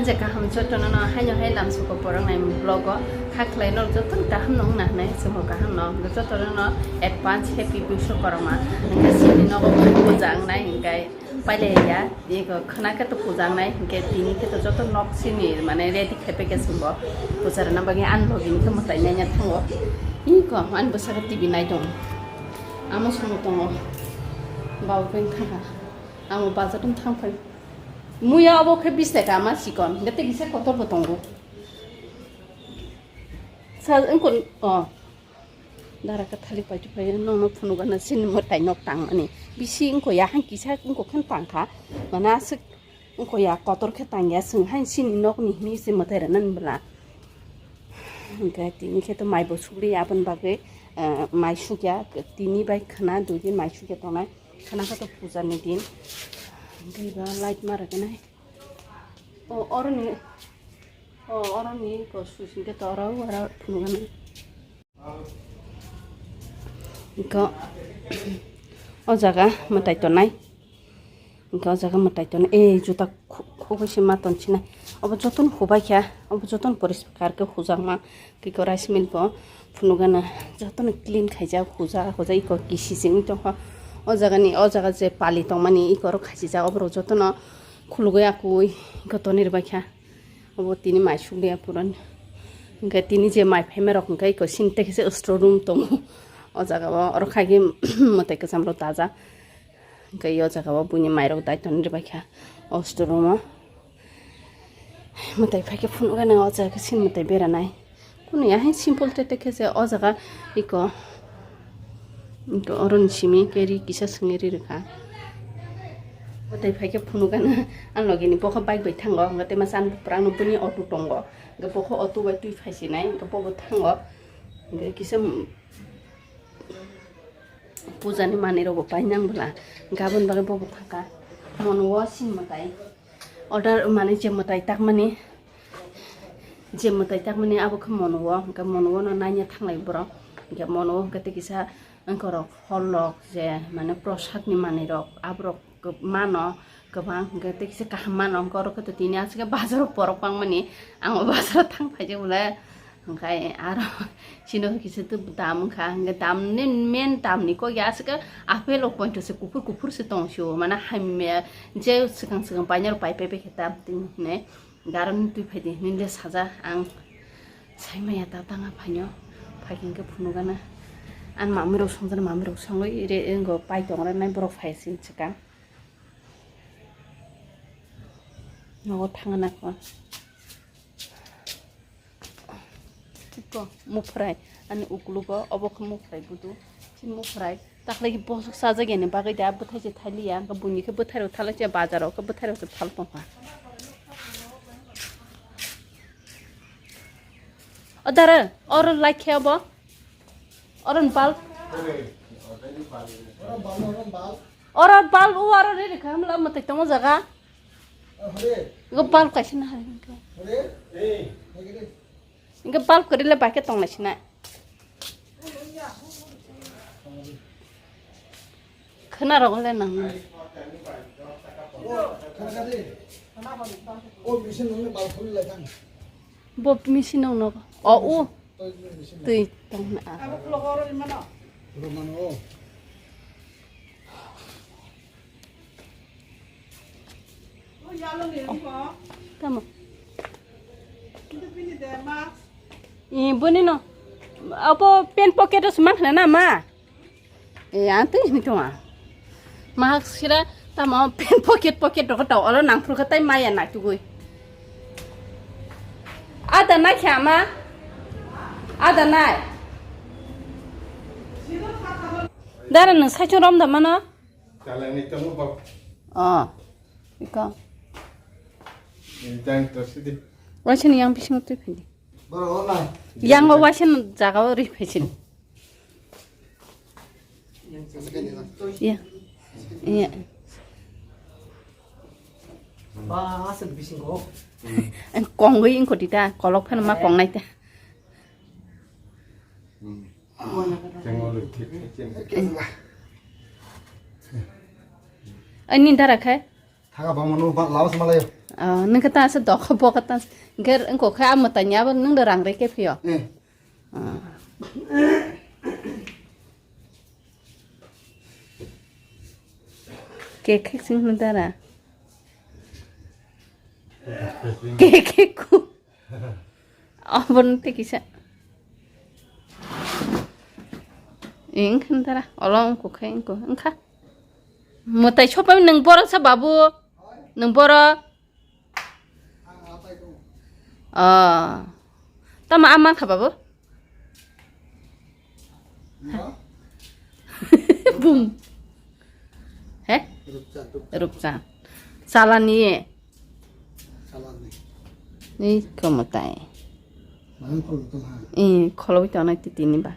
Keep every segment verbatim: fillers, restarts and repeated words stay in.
Je kaham jotono no haino hai lamsuko poroknai vlog o kha khlai no joto kaham no wngna hinwi chwngno kaham no jotono no advance happy Biswakarma hwnkhe chini nogo puja wngnai hwnkhe pailaiya ego khwna khe to puja wngnai hwnkhe tini khe to joto nok chini mane ready khai paikha chwngbo puja rwna bagwi ani logi ni khe mwtai naiya thango iko ani bwsakhe T V nai tongo amo somo tongo babo khe thangkha amo bazar tong thang phai. Muya obo khe bish taka ma chikon, hwnkhe tei kisa kotor bo tongo. Sa wngkon, o, dara khe thalik pai thuphaio, nokno phunukgana chini mwtai nok tangmani. Bisi wngkho ya, han kisa wngkho khe tangkha, mana aswk wngkho ya, kotor khe tangya, chwng hain chini nokni hini se mwtai rwnani bwla. Hwnkhe tini khe to mai bo sukliya, aboni bagwi, eh, mai sukya, tini bai khwna dui din mai sukya tongnai. Khana khe to puja ni din. Hwnkhe ba light ma rwgwinai. O, oroni, o, oroni ko switch hwnkhe to oro, oro phunukgwinai. Ko, o jaga mwtai tongnai. Hwnkhe o jaga mwtai tongnai. Ei, juta khu-, khugui se ma tonsina. Obo jotono hubai kha. Obo jotono poriskar khe hujakma. Tei ko rice mill bo phunukgana jotono clean khaijak, huja huja iko kisising tongkha. O jagani, o jaga je pali tongmani iko oro khachijak, oborok jotono khulugwi akui iko tonwi rwbaikha. Obo tini mai sukliya puroni. Hwnkhe tini je mai phaimarok hwnkhe iko sini tekhe se store room tongo. O jaga o oro khaikhe mwtai kwcham rok dajak. Hwnkhe o jaga o buini mairok dai tonwi rwbaikha o store room o. Mwtai phaikhe phunukgana o jaga sin mwtai beranai. Kunu ya hai simple tete khe se o jaga iko, iko oroni simi khe ri kisa swngwi ri rwkha. Mwtai phaikhe phunukgana ang logini bokha bike bai thango, hwnkhe tei masa ang bwrangno buini auto tongo. Hwnkhe bokha auto bai twi phaisinai, hwnkhe bobo thango. Hwnkhe kisa puja ni manwi rok bo painang bwla, hwnkhe aboni bagwi bobo thangkha. Mono o sin mwtai order mane je mwtai takmani, je mwtai takmani abo khe mono o, hwnkhe mono o no naina thanglai borok, hwnkhe mono o hwnkhe tei kisa wngkorok phol rok je mane prosad ni manwi rok aborok mano kwbang, hwnkhe tei kisa kaham mano, hwnkhe oro khe to tini aswk khe bazaro borok bangmani, ang o bazaro thang phaijak bwle. Hwnkhe aro chini kisa tei dam wngkha, hwnkhe dam ni main dam ni kok ya aswk khe apple rok poito se kuphur kuphur se tong sio, mane hamya je swkang swkang painai rok pai pai bai khe dam twi hinwi garoni twi phai di hinwi le sajak ang sai maya ta tanga phaino phai khe hwnkhe phunukgana ani mamui rok songjaknai mamui rok songwi re wngkha pai tong rwnai borok phai sini swkang. Nogo thangna ko. Tiko mufrai ani ukulugo obo khe mufrai budu. Chini mufrai takhwlai khe bosok sajak yani bagwi da bwthai se thaliya, hwnkhe buini khe bwthai rok thalai se bazar rok khe bwthai rok se thal tongkha. O dara oro like khe obo. Oro ni bulb. Oro bulb o oro ri rikha hamla mwtai tongo jaga. Go bulb kaisa na hari. Go bulb kwrwi le bai khe tong nai sina. Khwna rok le nang. O machine nung ni bulb khulwi lai thang. Bo machine nung no. O u. Twi tong na. Abo khlok oro ni mano. Oro mano. Tamo. Bini de mask. I boni no. Abo pen pocket o sma khna na ma. E ang twi hini tonga. Mask sira tamo pen pocket pocket rok tau olo nang phuru kha tai maya nai tugui. Ada nai kha ma. Ada nai. Dara nung saichung rom da mano. Kalangni tongo bab. Oh. Iko. Ini tang to sidi. Waisini yang bising twi phindi. Boro nai. Yang o waisini jaga o ri phaisin. Iya. Iya. Ba asal bising ko. Kongwi ingko dita kolok phano ma kongnai ta. Ani dara khai. Thaga bangmano ba laos malayo. Ah, nung khe ta se dokha bokha ta se. Ger engko khe amo tanya abo nung da rang reke phio. Eh. Ah. Kek kek sing nung dara. Kek kek ku. Abon te kisa. Ing khan dara. Olo engko khe engko engkha. Mwtai sopai nung borok sa babu. Nung borok. Oh. Tamo ama kha babu? Bum. He? Rupcha, rupcha. Rupcha. Salani. Salani. Ni komotai. Mang kul tu ha. Eh, kholo wi tonai titini ba.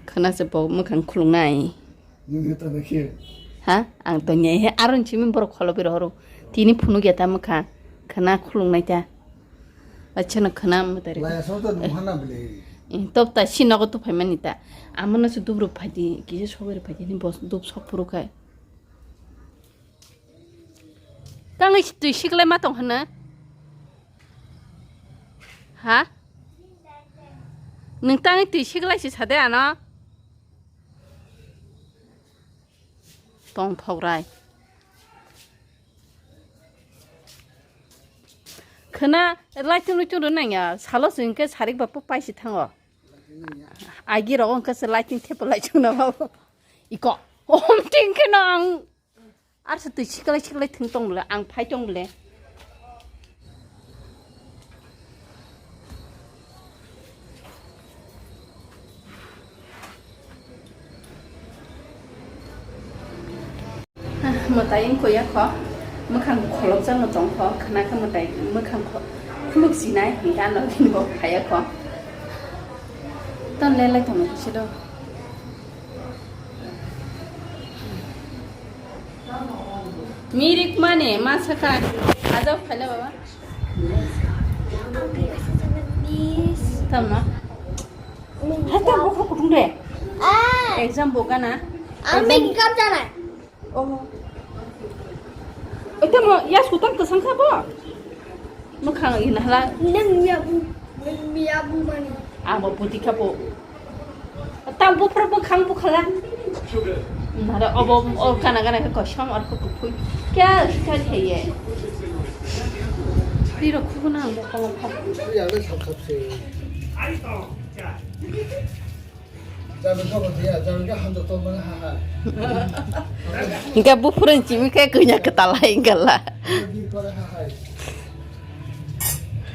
Khana se bo mukhang khulungnai. Nung he tamo khe? Ha? Ang to nyai he aron chimi borok kholo biro horo. Tini phunuk ya ta mwkha. Khana khulung nai ta. Achana khana mwtari. Laya so to nung hana bile. Eh, top ta si nogo to phaimani ta. Amano se dubro phaidi, kisa sogori phaidi ni bos dub sok phuru khai. Tangwi twi siklai ma tong hana? Ha? Nung tangwi twi siklai si sade ano? Tong thokrai. Khana lighting luchung rw nangya, salo se hwnkhe sarik ba paisi thango. Agi rogo hwnkhe se lighting thepa lai chwngno ba. Iko, om ting kheno ang. Ar se twi siklai siklai thwng tong bole, ang phai tong bole. Mwtai wngkha ya kho, mwkhang kholopjakno tong kho, khna khe mwtai mwkhang kho-, khuluk sinai, hwnkhe ano bini bo phai ya kho. Ton le lai tongma khe se do. Mirik mane ma sakha. Ajak phaila baba. Tamna. Hata bokha kutung de. Ah. Exam boga na. Ang exam. Exam janai. Oh. Oi tamo ya sutang kesang kha bo. Mwkhang ina hala. Nang miya bu, nang miya bu mani. Abo puti kha bo. Tang buphuru bwkhang bukhala. Nara obo o gana gana khe kosom ar khe kuphur. Kya kya kheye. Riro khuguna ang bokong kha. Riyale sap sap se. Jabe kabo dia, jabe ka hamjo to mana ha ha. Hingke buphuru chimi khe kunya kwtal hai hingke la. Di kore ha hai.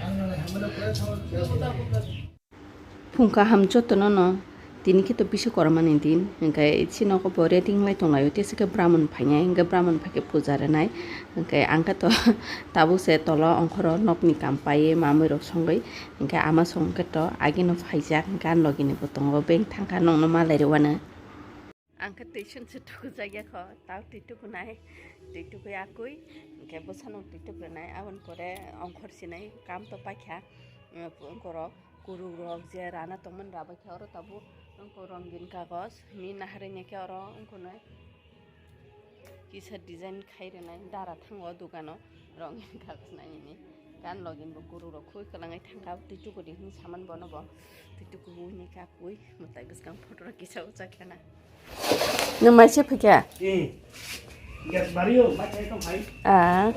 Ang nang hamle kore thaw. Phung kaham jotono no, tini khe to bisi kormani din, hwnkhe chini nogo bo ready wng lai tong laio, teisa khe bramon phainai, hwnkhe bramon phaikhe puja rwnai, hwnkhe ang khe to tabuk se tolo ongkhoro nokni kam paiwi mamui rok songwi, hwnkhe ama song khe to agino phaijak, hwnkhe ani logi ni bo tongo, beng thangkha nokno malai rwano. Ang khe twi sung se tukujakya kho, tao twi tukunai, twi tukui akui, hwnkhe bwsano twi tukrwnai, aboni pore ongkhor sinai, kam to paikha, eh, ongkhorok, kurukrok je rana tongmani rabaikha, oro tabuk ongkho rongin kagoj, mi naharwi naikhe oro ongkhornai kisa design khai rwnai, dara thango dukano rongin kagoj nainani, gan login bo kurukrok khui kwlangwi thangkha, twi tukudi hwn saman bono bo, twi tukubu naikhe akui, mwtai bwskang photo rok kisa ucha khena. Nung mai se phikha? Eh. Gas bario, mai se tong hai. Ah.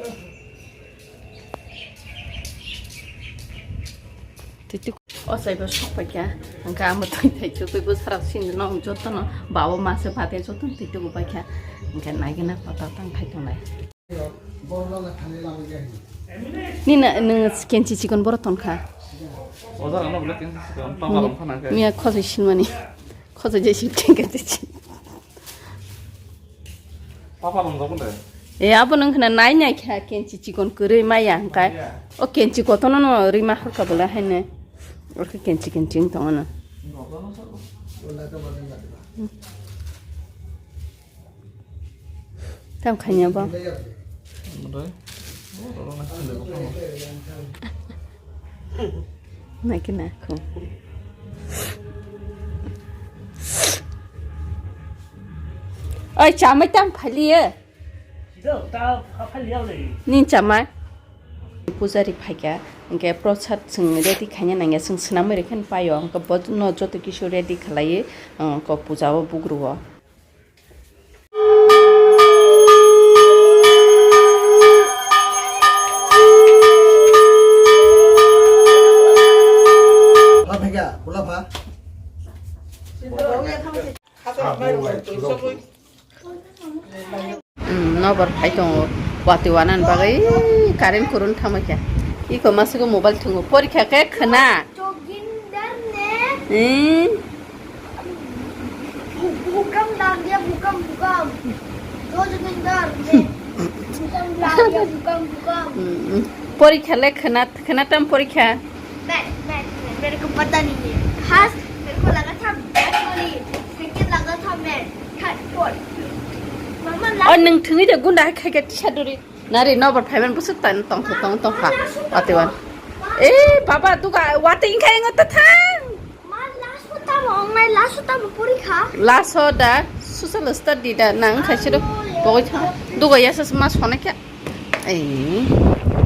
Twituk o saibo sok paikha. Hingke amo twi thai chukui bo sara sini no jotono bawo mase bade jotono twituk bo paikha. Hingke nagina pata tang khai tonglai. Nina, nung kenchi chikon boro tonkha. Oja, ano bole kenchi chikon, papa rong khana khe. Miya khosoi sinmani. Khosoi je sik kenchi chi. Papa rong jago de. E, abo nung khna nai nai kha kenchi chikon kwrwi maya hwnkhe. O kenchi kotono no rima horka bole haino. Orkhe kenchi kenchi wng tongo no. Tam khanya bo. Omo dai. Naikhe nakho. Oi, chamai tam phaliye. Nin chamai. Pujari phaikha, hwnkhe prosad chwng ready khaina nangya, chwng swnamwi rwkhe paio, hwnkhe bono joto kisu ready khlaiwi, hwnkhe puja o bugruo. Hmm, nobar phai tongo, watwi wanani bagwi current kurun thangma khe. Iko masigo mobile thungo, porikha khe khna. Joginder ne. Hmm. Bukam dam dia, bukam, bukam. Jo Joginder ne. Bukam dam dia, bukam, bukam. Hmm, hmm. Porikha le khna, khna tam porikha. Math, math, math. मेरे को पता नहीं है। खास मेरे को लगा था math वाली, second लगा था math, third, fourth। Mama, oh, last nwng thungwi de gunda hai khai khe tisa duri. Nari nobar phaiman busuk tan tong tong tong kha. Mama, last one. Ate wan. Eh, baba, duga wate ingkha ingo ta thang. Ma, last one tamo, ongnai last one tamo porikha. Last one da, social study da, nang khai siro. Oh, yeah. Pogoi thang. Duga yasa ma sona kya. Eh.